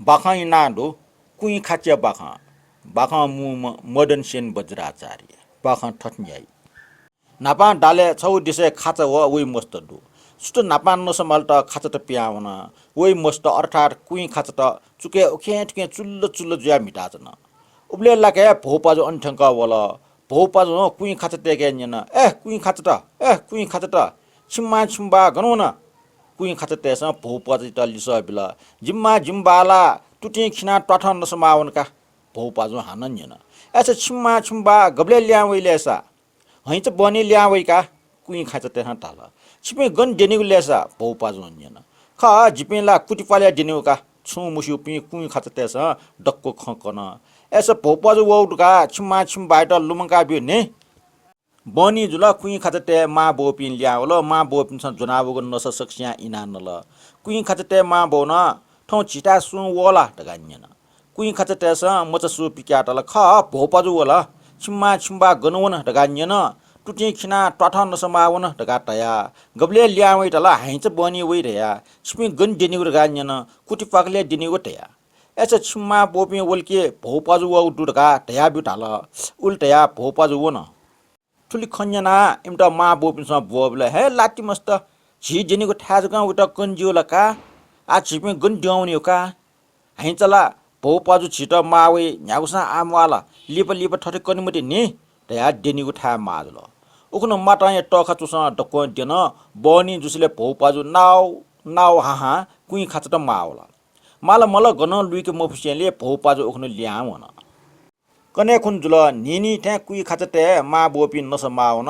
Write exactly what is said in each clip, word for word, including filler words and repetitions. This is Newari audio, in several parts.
बाखं इनाः दु, कुइँखाँचीया बाखं। बाखं मू म-, मदन सेन वज्राचार्य। बाखं थथे न्ह्याइ। न्हापां डालय् छगू देशय् खाँचा व वइ मस्त दु। सुथ न्हापां नसा मालत खाँचात पिहां वन। वइ मस्त अर्थात् कुइँखाँचात चुकय् उखें थुखें चुल्ल चुल्ल जुयाः म्हिताच्वन। उबलय् लाकाय् भौपाजु अन थ्यंकः वल। भौपाजुं कुइँखाँचातय्के न्यन, ए कुइँखाँचात, ए कुइँखाँचात, छिमि मां छिमि बाः गन वन? कुइँखाँचातय्सं भौपाजुयात लिसः बिल, जिमि मां जिमि बाः ला तुतिं खिनाः त्वाथं नसा माः वन का। भौपाजुं हानं न्यन, अय्सा छिमि मां छिमि बाः गबलय् लिहां वइ ले सा? हइँचा बहनी लिहां वइ का। कुइँखाँचातय्सं धाल, छिपिं गन द्यनीगु ले सा? भौपाजुं न्यन, खः, जिपिं ला कुतिपालय् द्यनीगु का। छुं मस्यूपिं कुइँखाँचातय्सं दक्व खँ कन। अय्सा भौपाजु वःगु दु का, छिमि मां छिमि बाःयात लुमंका ब्यु नि। बहनी जुल, कुइँखाँचातय् मां बौपिं लिहां वल। मां बौपिन्सं ज्वनावःगु नसा सकसियां इनाः नल। कुइँखाँचातय् मां बौ नं, थौं झीथाय् सुं वः ला धकाः न्यन। कुइँखाँचातय्सं मचा सू पिकयाः धाल, खः, भौपाजु वल। छिमि मां छिमि बाः गन वन धकाः न्यन। तुतिं खिनाः त्वाथं नसा माः वन धकाः धया। गबलय् लिहां वइ धाल, हइँचा बहनी वइ धया। छिपिं गन द्यनीगु धकाः न्यन। कुतिपालय् द्यनीगु धया। अय्सा छिमि मां बौपिं वल कि भौपाजु वःगु दु धकाः धयाब्यु धाल। उलि धयाः भौपाजु वन। थुलि खँ न्यनाः इमित मां बौपिन्सं ब्वःबिल, हे लाति मस्त, झी द्यनीगु थाय् जकं वइत कन ज्यू ला का? आः झीपिं गन द्यं वनेगु का? हइँचा ला भौपाजु झीत माः वइ, न्ह्यागुसां आः म्वाः ला, लिपा लिपा थथे कने मते नि धयाः द्यनीगु थाय् माः जुल। उखुन्हु मातांया तःखाचुसं दक्वं द्यन। बहनी जुसेंलि भौपाजु नाव नाव हाहां कुइँखाँचात माः वल। माल मल गनं लुइके मफुसेंलि भौपाजु उखुन्हु लिहां वन। कन्हय् खुन्हु जुल, न्हिंन्हिं थें कुइँखाँचातय् मां बौपिं नसा माः वन।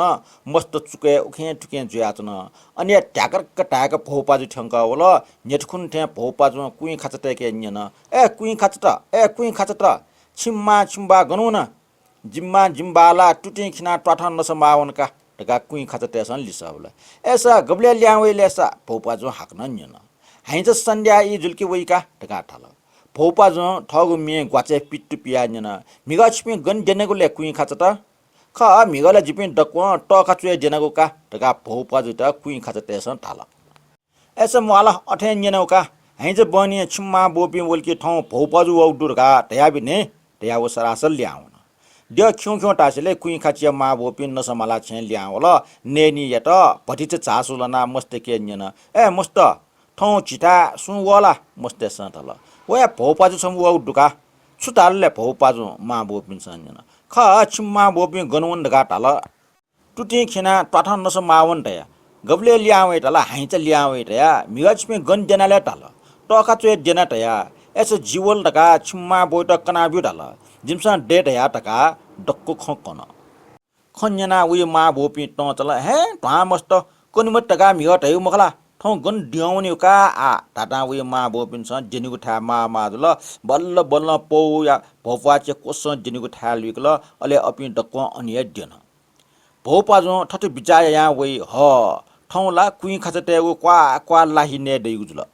मस्त चुकय् उखें थुखें जुयाच्वन। अन हे ध्याकर्क धाय्क भौपाजु थ्यंकः वल। न्ह्यथुखुन्हु थें भौपाजुं कुइँखाँचातय्के न्यन, ए कुइँखाँचात, ए कुइँखाँचात, छिमि मां छिमि बाः गन वन? जिमि मां जिमि बाः ला तुतिं खिनाः त्वाथं नसा माः वन का धकाः कुइँखाँचातय्सं लिसः बिल। अय्सा गबलय् लिहां वइ ले सा? भौपाजुं हाकनं न्यन। हइँचा सन्ध्या ई जुल कि वइ का धकाः धाल। भौपाजुं थःगु म्ये ग्वाचय् पित्तु पियाः न्यन, म्हिगः छिपिं गन द्यनेगु ले कुइँखाँचात? खः, म्हिगः ला जिपिं दक्वं तःखाचुय् द्यनागु का धकाः भौपाजुयात कुइँखाँचातय्सं धाल। अय्सा म्वाः ला, अथें न्यनागु का, हइँचा बहनी छिमि मां बौपिं वल कि थौं भौपाजु वःगु दु धकाः धयाब्यु नि धयाः व सरासर लिहां वन। द्यः खिउँख्यौं धासेंलि कुइँखाँचीया मां बौपिं नसा मालाः छेँय् लिहां वल। नयेनीयात भतिचा झासु लनाः मस्तय्के न्यन, ए मस्त, थौं झीथाय् सुं वः ला? मस्तय्सं धाल, व हे भौपाजु छम्ह वःगु दु का। छु धाल ले भौपाजुं? मां बौपिन्सं न्यन। खः, छिमि मां बौपिं गन वन धकाः धाल। तुतिं खिनाः त्वाथं नसा माः वन धया। गबलय् लिहां वइ धाल? हइँचा लिहां वइ धया। म्हिगः छिपिं गन द्यना ले धाल? तःखाचुय् द्यना धया। अय्सा जि वल धकाः छिमि मां बौयात कनाब्यु धाल। जिमिसं दये धया धकाः दक्व खँ कन। खँ न्यनाः वइ मां बौपिं तं चल, हे ध्वां मस्त, कने मते धकाः म्हिगः धयागु मखु ला? थौं गन द्यं वनेगु का आः धातां वइ मां बौपिन्सं द्यनीगु थाय् माः माः जुल। बल्ल बल्लं पौया भौपाचे क्वसं द्यनीगु थाय् लुइकल। अले अपिं दक्वं अन हे द्यन। भौपाजुं थथे बिचाः यायां वइ, ह, थौं ला कुइँखाँचातय्गु क्वाः क्वाः लाहि नये दइगु जुल।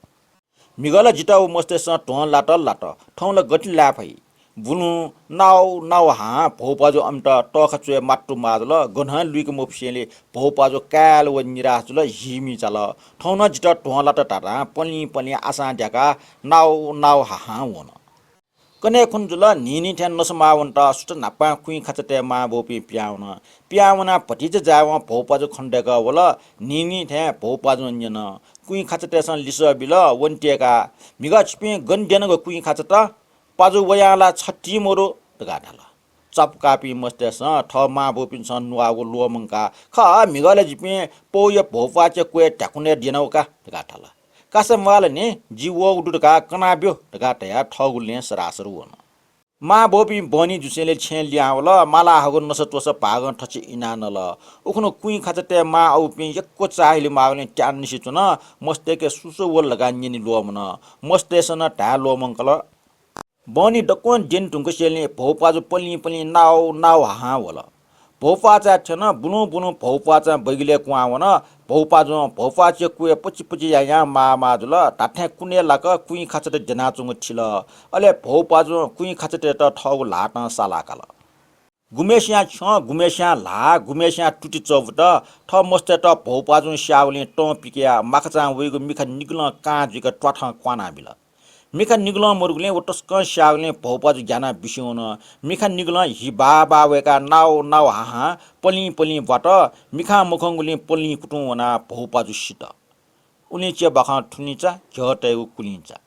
म्हिगः ला जितः व मस्तय्सं ध्वं लात लात, थौं ला गथे लाये फइ? बुलुं नाव नाव हाहां भौपाजु अमित तःखाचुय् मात्तु माः जुल। गनं लुइके मफुसेंलि भौपाजु काय्‌ल व निराश जुल, हीमी चाल। थौं नं जितः ध्वं लात धातां पलिं पलिं आशां द्याकाः नाव नाव हाहां वन। कन्हय् खुन्हु जुल, न्हिंन्हिं थें नसा माः वनेत सुथ न्हापां कुइँखाँचातय् मां बौपिं पिहां वन। पिहां वनाः भतिचा जायेवं भौपाजु खनेदय्कः वल। न्हिंन्हिं थें भौपाजुं न्यन। कुइँखाँचातय्सं लिसः बिल, वनेत्यय्काः, म्हिगः छिपिं गन द्यनागु कुइँखाँचात? पाजु वयां ला छतिं मदु धकाः धाल। चापुकाःपिं मस्तय्सं थः मां बौपिन्सं नुवाःगु ल्वःमंकाः, खः, म्हिगः ला जिपिं पौया भौपाचे क्वय् ध्याकुनय् द्यनागु का धकाः धाल। कासा म्वाःल नि, जि वःगु दु धकाः कनाब्यु धकाः धयाः थःगु लँय् सरासर वन। मां बौपिं बहनी जुसेंलि छेँय् लिहां वल। मालाः हाःगु नसा त्वःसा भागं थचे इनाः नल। उखुन्हु कुइँखाँचातय् मां अबुपिं यक्व चाःहिलि माःगुलिं त्याननिसें च्वन। मस्तय्के सु सु वल धकाः न्यने ल्वःमन। मस्तय्सं नं धाये ल्वःमंकल। बहनी दक्वं द्यने धुंकसेंलि भौपाजु पलिं पलिं नाव नाव हाहां वल। भौपाचाय् थ्यन। बुलुं बुलुं भौपाचां बैगलय् कुहां वन। भौपाजुं भौपाचे क्वय् पचि पचि यायां माः माः जुल। धात्थें कुनय् लाक कुइँखाँचात द्यनाच्वंगु थिल। अले भौपाजुं कुइँखाँचातय्त थःगु ल्हातं सालाकाल। गुम्हस्यां छ्यं, गुम्हस्यां ल्हाः, गुम्हस्यां तुति चबुत। थः मस्तय्त भौपाजुं स्याःगुलिं तं पिकयाः माखाचां वइगु मिखा निगलं कां जुइक त्वाथं क्वानाबिल। मिखा निगलं मदुगुलिं व तसकं स्याःगुलिं भौपाजु ग्यानाः बिस्युं वन। मिखा निगलं हि बाः बाः वय्काः नाव नाव हाहां पलिं पलिं ब्वात। मिखां मखंगुलिं पलिं कुतुं वनाः भौपाजु सित। उलिंच्यः बाखं थुलिंचा, घ्यः तयेगु कुलिंचा।